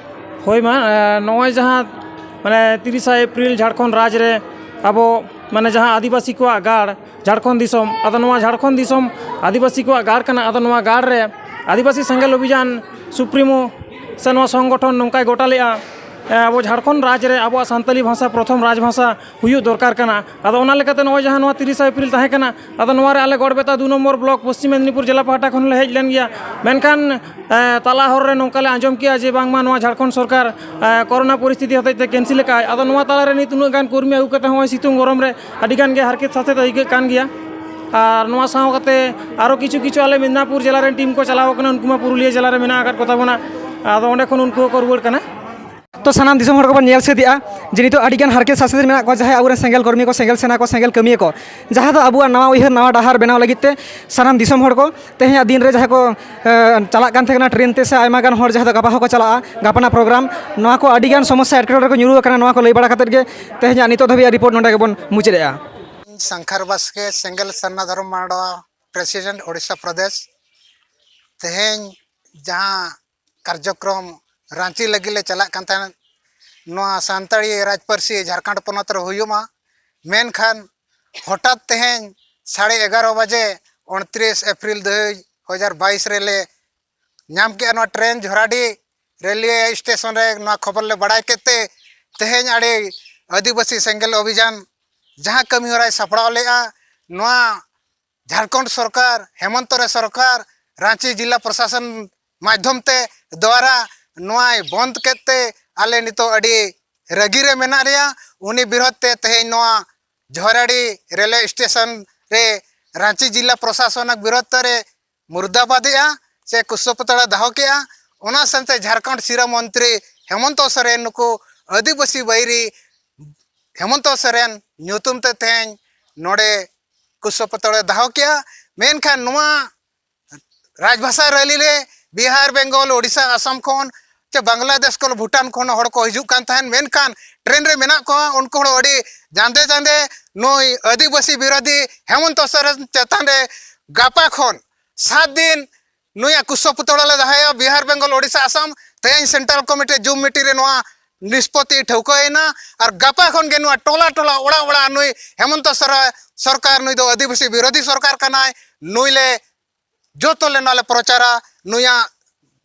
ᱦᱳᱭ ᱢᱟ, ᱮᱸ, ᱱᱚᱜᱼᱚᱭ ᱡᱟᱦᱟᱸ ᱢᱟᱱᱮ ᱛᱤᱨᱤᱥᱟ ᱮᱯᱨᱤᱞ ᱡᱷᱟᱲᱠᱷᱚᱸᱰ ᱨᱟᱡᱽ ᱨᱮ ᱟᱵᱚ ᱢᱟᱱᱮ ᱡᱟᱦᱟᱸ ᱟᱹᱫᱤᱵᱟᱹᱥᱤ ᱠᱚᱣᱟᱜ ᱜᱟᱲ ᱡᱷᱟᱲᱠᱷᱚᱸᱰ ᱫᱤᱥᱚᱢ, ᱟᱫᱚ ᱱᱚᱣᱟ ᱡᱷᱟᱲᱠᱷᱚᱸᱰ ᱫᱤᱥᱚᱢ ᱟᱹᱫᱤᱵᱟᱹᱥᱤ ᱠᱚᱣᱟᱜ ᱜᱟᱲ ᱠᱟᱱᱟ᱾ ᱟᱫᱚ ᱱᱚᱣᱟ ᱜᱟᱲ ᱨᱮ ᱟᱹᱫᱤᱵᱟᱹᱥᱤ ᱥᱮᱸᱜᱮᱞ ᱚᱵᱷᱤᱡᱟᱱ ᱥᱩᱯᱨᱤᱢᱳ ᱥᱮ ᱱᱚᱣᱟ ᱥᱚᱝᱜᱚᱴᱷᱚᱱ ᱱᱚᱝᱠᱟᱭ ᱜᱚᱴᱟ ᱞᱮᱫᱼᱟ, ᱮᱸ, ᱟᱵᱚ ᱡᱷᱟᱲᱠᱷᱚᱸᱰ ᱨᱟᱡᱽ ᱨᱮ ᱟᱵᱚᱣᱟᱜ ᱥᱟᱱᱛᱟᱞᱤ ᱵᱷᱟᱥᱟ ᱯᱨᱚᱛᱷᱚᱢ ᱨᱟᱡᱽ ᱵᱷᱟᱥᱟ ᱦᱩᱭᱩᱜ ᱫᱚᱨᱠᱟᱨ ᱠᱟᱱᱟ᱾ ᱟᱫᱚ ᱚᱱᱟ ᱞᱮᱠᱟᱛᱮ ᱱᱚᱜᱼᱚᱭ ᱡᱟᱦᱟᱸ ᱱᱚᱣᱟ ᱛᱤᱨᱤᱥᱟ ᱮᱯᱨᱤᱞ ᱛᱟᱦᱮᱸ ᱠᱟᱱᱟ, ᱟᱫᱚ ᱱᱚᱣᱟ ᱨᱮ ᱟᱞᱮ ᱜᱚᱲᱵᱮᱛᱟ ᱫᱩ ᱱᱚᱢᱵᱚᱨ ᱵᱞᱚᱠ ᱯᱚᱥᱪᱤᱢ ᱢᱮᱫᱽᱱᱤᱯᱩᱨ ᱡᱮᱞᱟ ᱯᱟᱦᱴᱟ ᱠᱷᱚᱱ ᱞᱮ ᱦᱮᱡ ᱞᱮᱱ ᱜᱮᱭᱟ᱾ ᱢᱮᱱᱠᱷᱟᱱ, ᱮ, ᱛᱟᱞᱟ ᱦᱚᱨ ᱨᱮ ᱱᱚᱝᱠᱟ ᱞᱮ ᱟᱸᱡᱚᱢ ᱠᱮᱜᱼᱟ ᱡᱮ ᱵᱟᱝᱢᱟ ᱱᱚᱣᱟ ᱡᱷᱟᱲᱠᱷᱚᱸᱰ ᱥᱚᱨᱠᱟᱨ, ᱮ, ᱠᱚᱨᱳᱱᱟ ᱯᱚᱨᱤᱥᱛᱷᱤᱛᱤ ᱦᱚᱛᱮᱡ ᱛᱮ ᱠᱮᱱᱥᱮᱞ ᱟᱠᱟᱫᱼᱟᱭ᱾ ᱟᱫᱚ ᱱᱚᱣᱟ ᱛᱟᱞᱟ ᱨᱮ ᱱᱤᱛ ᱩᱱᱟᱹᱜ ᱜᱟᱱ ᱠᱚᱨᱢᱤ ᱟᱹᱜᱩ ᱠᱟᱛᱮ ᱦᱚᱸᱜᱼᱚᱭ ᱥᱤᱛᱩᱝ ᱜᱚᱨᱚᱢ ᱨᱮ ᱟᱹᱰᱤ ᱜᱟᱱ ᱜᱮ ᱦᱟᱨᱠᱮᱛ ᱥᱟᱥᱮᱛ ᱟᱹᱭᱠᱟᱹᱜ ᱠᱟᱱ ᱜᱮᱭᱟ᱾ ᱟᱨ ᱱᱚᱣᱟ ᱥᱟᱶ ᱠᱟᱛᱮ ᱟᱨᱚ ᱠᱤᱪᱷᱩ ᱠᱤᱪᱷᱩ ᱟᱞᱮ ᱢᱮᱫᱽᱱᱟᱯᱩᱨ ᱡᱮᱞᱟ ᱨᱮᱱ ᱴᱤᱢ ᱠᱚ ᱪᱟᱞᱟᱣ ᱠᱟᱱᱟ, ᱩᱱᱠᱩ ᱢᱟ ᱯᱩᱨᱩᱞᱤᱭᱟᱹ ᱡᱮᱞᱟ ᱨᱮ ᱢᱮᱱᱟᱜ ᱟᱠᱟᱫ ᱠᱚᱛᱟ ᱵᱚᱱᱟ, ᱟᱫᱚ ᱚᱸᱰᱮ ᱠᱷᱚᱱ ᱩᱱᱠᱩ ᱦᱚᱸᱠᱚ ᱨᱩᱣᱟᱹᱲ ᱠᱟᱱᱟ᱾ ᱛᱚ ᱥᱟᱱᱟᱢ ᱫᱤᱥᱚᱢ ᱦᱚᱲ ᱠᱚᱵᱚᱱ ᱧᱮᱞ ᱥᱟᱹᱛ ᱮᱜᱼᱟ ᱡᱮ ᱱᱤᱛᱚᱜ ᱟᱹᱰᱤᱜᱟᱱ ᱦᱟᱨᱠᱮᱛ ᱥᱟᱥᱮᱛ ᱨᱮ ᱢᱮᱱᱟᱜ ᱠᱚᱣᱟ, ᱡᱟᱦᱟᱸᱭ ᱟᱵᱚᱨᱮᱱ ᱥᱮᱸᱜᱮᱞ ᱠᱚᱨᱢᱤ ᱠᱚ, ᱥᱮᱸᱜᱮᱞ ᱥᱮᱱᱟ ᱠᱚ, ᱥᱮᱸᱜᱮᱞ ᱠᱟᱹᱢᱤᱭᱟᱹ ᱠᱚ, ᱡᱟᱦᱟᱸ ᱫᱚ ᱟᱵᱚᱣᱟᱜ ᱱᱟᱣᱟ ᱩᱭᱦᱟᱹᱨ, ᱱᱟᱣᱟ ᱰᱟᱦᱟᱨ ᱵᱮᱱᱟᱣ ᱞᱟᱹᱜᱤᱫ ᱛᱮ ᱥᱟᱱᱟᱢ ᱫᱤᱥᱚᱢ ᱦᱚᱲ ᱠᱚ ᱛᱮᱦᱮᱧᱟᱜ ᱫᱤᱱ ᱨᱮ ᱡᱟᱦᱟᱸ ᱠᱚ, ᱮ, ᱪᱟᱞᱟᱜ ᱠᱟᱱ ᱛᱟᱦᱮᱸ ᱠᱟᱱᱟ ᱴᱨᱮᱱ ᱛᱮ, ᱥᱮ ᱟᱭᱢᱟ ᱜᱟᱱ ᱦᱚᱲ ᱡᱟᱦᱟᱸ ᱫᱚ ᱜᱟᱯᱟ ᱦᱚᱸᱠᱚ ᱪᱟᱞᱟᱜᱼᱟ, ᱜᱟᱯᱟᱱᱟᱜ ᱯᱨᱳᱜᱨᱟᱢ, ᱱᱚᱣᱟ ᱠᱚ ᱟᱹᱰᱤᱜᱟᱱ ᱥᱚᱢᱚᱥᱥᱟ ᱮᱴᱠᱮᱴᱚᱬᱮ ᱨᱮᱠᱚ ᱧᱩᱨᱩ ᱟᱠᱟᱱᱟ᱾ ᱱᱚᱣᱟ ᱠᱚ ᱞᱟᱹᱭ ᱵᱟᱲᱟ ᱠᱟᱛᱮᱫ ᱜᱮ ᱛᱮᱦᱮᱧᱟᱜ ᱱᱤᱛᱚᱜ ᱫᱷᱟᱹᱵᱤᱡ ᱨᱤᱯᱳᱨᱴ ᱱᱚᱸᱰᱮ ᱜᱮᱵᱚᱱ ᱢᱩᱪᱟᱹᱫᱮᱜᱼᱟ᱾ ᱥᱟᱝᱠᱷᱟᱨ ᱵᱟᱥᱠᱮ, ᱥᱮᱸᱜᱮᱞ ᱥᱟᱨᱱᱟ ᱫᱷᱚᱨᱚᱢ ᱢᱟᱰᱣᱟ ᱯᱨᱮᱥᱤᱰᱮᱱᱴ, ᱳᱰᱤᱥᱟ ᱯᱨᱚᱫᱮᱥ᱾ ᱛᱮᱦᱮᱧ ᱡᱟᱦᱟᱸ ᱠᱟᱨᱡᱚᱠᱨᱚᱢ ᱨᱟᱸᱪᱤ ᱞᱟᱹᱜᱤᱫ ᱞᱮ ᱪᱟᱞᱟᱜ ᱠᱟᱱ ᱛᱟᱦᱮᱸᱫ, ᱱᱚᱣᱟ ᱥᱟᱱᱛᱟᱲᱤ ᱨᱟᱡᱽ ᱯᱟᱹᱨᱥᱤ ᱡᱷᱟᱲᱠᱷᱚᱸᱰ ᱯᱚᱱᱚᱛ ᱨᱮ ᱦᱩᱭᱩᱜ ᱢᱟ, ᱢᱮᱱᱠᱷᱟᱱ ᱦᱚᱴᱟᱛ ᱛᱮᱦᱮᱧ ᱥᱟᱲᱮ ᱮᱜᱟᱨᱚ ᱵᱟᱡᱮ, ᱩᱱᱛᱨᱤᱥ ᱮᱯᱨᱤᱞ ᱫᱩ ᱦᱟᱡᱟᱨ ᱵᱟᱭᱤᱥ ᱨᱮᱞᱮ ᱧᱟᱢ ᱠᱮᱜᱼᱟ ᱱᱚᱣᱟ ᱴᱨᱮᱱ ᱡᱷᱚᱨᱟᱰᱤ ᱨᱮᱞᱣᱮ ᱥᱴᱮᱥᱚᱱ ᱨᱮ᱾ ᱱᱚᱣᱟ ᱠᱷᱚᱵᱚᱨ ᱞᱮ ᱵᱟᱲᱟᱭ ᱠᱮᱫ ᱛᱮ ᱛᱮᱦᱮᱧ ᱟᱹᱰᱤ ᱟᱹᱫᱤᱵᱟᱹᱥᱤ ᱥᱮᱸᱜᱮᱞ ᱚᱵᱷᱤᱡᱟᱱ ᱡᱟᱦᱟᱸ ᱠᱟᱹᱢᱤ ᱦᱚᱨᱟᱭ ᱥᱟᱯᱲᱟᱣ ᱞᱮᱜᱼᱟ, ᱱᱚᱣᱟ ᱡᱷᱟᱲᱠᱷᱚᱸᱰ ᱥᱚᱨᱠᱟᱨ, ᱦᱮᱢᱚᱱᱛᱚ ᱨᱮ ᱥᱚᱨᱠᱟᱨ, ᱨᱟᱸᱪᱤ ᱡᱤᱞᱟ ᱯᱨᱚᱥᱟᱥᱚᱱ ᱢᱟᱫᱽᱫᱷᱚᱢ ᱛᱮ ᱫᱣᱟᱨᱟ ᱱᱚᱣᱟᱭ ᱵᱚᱱᱫ ᱠᱮᱫ ᱛᱮ ᱟᱞᱮ ᱱᱤᱛᱚᱜ ᱟᱹᱰᱤ ᱨᱟᱹᱜᱤ ᱨᱮ ᱢᱮᱱᱟᱜ ᱞᱮᱭᱟ᱾ ᱩᱱᱤ ᱵᱤᱨᱳᱫᱷ ᱛᱮ ᱛᱮᱦᱮᱧ ᱱᱚᱣᱟ ᱡᱷᱚᱨᱟᱰᱤ ᱨᱮᱞᱣᱮ ᱥᱴᱮᱥᱚᱱ ᱨᱮ ᱨᱟᱸᱪᱤ ᱡᱤᱞᱟ ᱯᱨᱚᱥᱟᱥᱚᱱ ᱵᱤᱨᱳᱫᱷ ᱨᱮ ᱢᱩᱨᱫᱟᱵᱟᱫᱮᱜᱼᱟ ᱥᱮ ᱠᱩᱥᱚ ᱯᱩᱛᱲᱟ ᱫᱚᱦᱚ ᱠᱮᱜᱼᱟ᱾ ᱚᱱᱟ ᱥᱟᱶᱛᱮ ᱡᱷᱟᱲᱠᱷᱚᱸᱰ ᱥᱤᱨᱟᱹ ᱢᱚᱱᱛᱨᱤ ᱦᱮᱢᱚᱱᱛᱚ ᱥᱚᱨᱮᱱ ᱱᱩᱠᱩ ᱟᱹᱫᱤᱵᱟᱹᱥᱤ ᱵᱟᱹᱭᱨᱤ ᱦᱮᱢᱚᱱᱛᱚ ᱥᱚᱨᱮᱱ ᱧᱩᱛᱩᱢ ᱛᱮ ᱛᱮᱦᱮᱧ ᱱᱚᱰᱮ ᱠᱩᱥᱚ ᱯᱩᱛᱲᱟ ᱫᱚᱦᱚ ᱠᱮᱜᱼᱟ᱾ ᱢᱮᱱᱠᱷᱟᱱ ᱱᱚᱣᱟ ᱨᱟᱡᱽᱵᱷᱟᱥᱟ ᱨᱮᱞᱤ ᱨᱮ ᱵᱤᱦᱟᱨ, ᱵᱮᱝᱜᱚᱞ, ᱳᱰᱤᱥᱟ, ᱟᱥᱟᱢ ᱠᱷᱚᱱ ᱪᱮ ᱵᱟᱝᱞᱟᱫᱮᱥ ᱠᱷᱚᱱ, ᱵᱷᱩᱴᱟᱱ ᱠᱷᱚᱱ ᱦᱚᱲ ᱠᱚ ᱦᱤᱡᱩᱜ ᱠᱟᱱ ᱛᱟᱦᱮᱸᱱ, ᱢᱮᱱᱠᱷᱟᱱ ᱴᱨᱮᱱ ᱨᱮ ᱢᱮᱱᱟᱜ ᱠᱚᱣᱟ ᱩᱱᱠᱩ ᱦᱚᱲ ᱟᱹᱰᱤ ᱡᱟᱸᱫᱮ ᱡᱟᱸᱫᱮ ᱱᱩᱭ ᱟᱹᱫᱤᱵᱟᱹᱥᱤ ᱵᱤᱨᱳᱫᱷᱤ ᱦᱮᱢᱚᱱᱛᱚ ᱥᱚᱨᱮᱱ ᱪᱮᱛᱟᱱ ᱨᱮ ᱜᱟᱯᱟ ᱠᱷᱚᱱ ᱥᱟᱛ ᱫᱤᱱ ᱱᱩᱭᱟᱜ ᱠᱩᱥᱚ ᱯᱩᱛᱚᱲᱟ ᱞᱮ ᱫᱚᱦᱚᱭᱟ᱾ ᱵᱤᱦᱟᱨ, ᱵᱮᱝᱜᱚᱞ, ᱳᱰᱤᱥᱟ, ᱟᱥᱟᱢ, ᱛᱮᱦᱮᱧ ᱥᱮᱱᱴᱨᱟᱞ ᱠᱚᱢᱤᱴᱤ ᱡᱩᱢ ᱢᱤᱴᱤᱝ ᱨᱮ ᱱᱚᱣᱟ ᱱᱤᱥᱯᱚᱛᱤ ᱴᱷᱟᱹᱣᱠᱟᱹᱭᱮᱱᱟ᱾ ᱟᱨ ᱜᱟᱯᱟ ᱠᱷᱚᱱ ᱜᱮ ᱱᱚᱣᱟ ᱴᱚᱞᱟ ᱴᱚᱞᱟ, ᱚᱲᱟᱜ ᱚᱲᱟᱜ ᱱᱩᱭ ᱦᱮᱢᱚᱱᱛᱚ ᱥᱚᱨ-, ᱥᱚᱨᱠᱟᱨ ᱱᱩᱭ ᱫᱚ ᱟᱹᱫᱤᱵᱟᱹᱥᱤ ᱵᱤᱨᱳᱫᱷᱤ ᱥᱚᱨᱠᱟᱨ ᱠᱟᱱᱟᱭ᱾ ᱱᱩᱭ ᱞᱮ ᱡᱚᱛᱚ ᱞᱮ ᱱᱚᱣᱟ ᱞᱮ ᱯᱨᱚᱪᱟᱨᱟ, ᱱᱩᱭᱟᱜ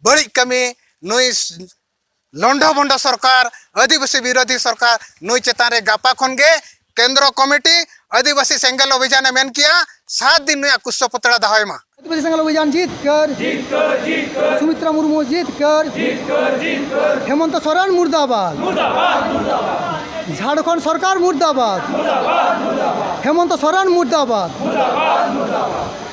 ᱵᱟᱹᱲᱤᱡ ᱠᱟᱹᱢᱤ, ᱱᱩᱭ ᱞᱚᱱᱰᱷᱚ ᱵᱷᱚᱱᱰᱚ ᱥᱚᱨᱠᱟᱨ, ᱟᱹᱫᱤᱵᱟᱹᱥᱤ ᱵᱤᱨᱳᱫᱷᱤ ᱥᱚᱨᱠᱟᱨ, ᱱᱩᱭ ᱪᱮᱛᱟᱱ ᱨᱮ ᱜᱟᱯᱟ ᱠᱷᱚᱱ ᱜᱮ ᱠᱮᱱᱫᱨᱚ ᱠᱚᱢᱤᱴᱤ ᱟᱹᱫᱤᱵᱟᱹᱥᱤ ᱥᱮᱸᱜᱮᱞ ᱚᱵᱷᱤᱡᱟᱱᱮ ᱢᱮᱱ ᱠᱮᱜᱼᱟ, ᱥᱟᱛ ᱫᱤᱱ ᱱᱩᱭᱟᱜ ᱠᱩᱥᱚ ᱯᱩᱛᱲᱟ ᱫᱚᱦᱚᱭ ᱢᱟ᱾ ᱟᱹᱫᱤᱵᱟᱹᱥᱤ ᱥᱮᱸᱜᱮᱞ ᱚᱵᱷᱤᱡᱟᱱ ᱡᱤᱛᱠᱟᱹᱨ᱾ ᱡᱤᱛᱠᱟᱹᱨ, ᱡᱤᱛᱠᱟᱹᱨ᱾ ᱥᱩᱢᱤᱛᱨᱟ ᱢᱩᱨᱢᱩ ᱡᱤᱛᱠᱟᱹᱨ᱾ ᱡᱤᱛᱠᱟᱹᱨ, ᱡᱤᱛᱠᱟᱹᱨ᱾ ᱦᱮᱢᱚᱱᱛᱚ ᱥᱚᱨᱮᱱ ᱢᱩᱨᱫᱟᱵᱟᱫ᱾ ᱢᱩᱨᱫᱟᱵᱟᱫ, ᱢᱩᱨᱫᱟᱵᱟᱫ᱾ ᱡᱷᱟᱲᱠᱷᱚᱸᱰ ᱥᱚᱨᱠᱟᱨ ᱢᱩᱨᱫᱟᱵᱟᱫ᱾ ᱢᱩᱨᱫᱟᱵᱟᱫ, ᱢᱩᱨᱫᱟᱵᱟᱫ᱾ ᱦᱮᱢᱚᱱᱛᱚ ᱥᱚᱨᱮᱱ ᱢᱩᱨᱫᱟᱵᱟᱫ᱾ ᱢᱩᱨᱫᱟᱵᱟᱫ, ᱢᱩᱨᱫᱟᱵᱟᱫ᱾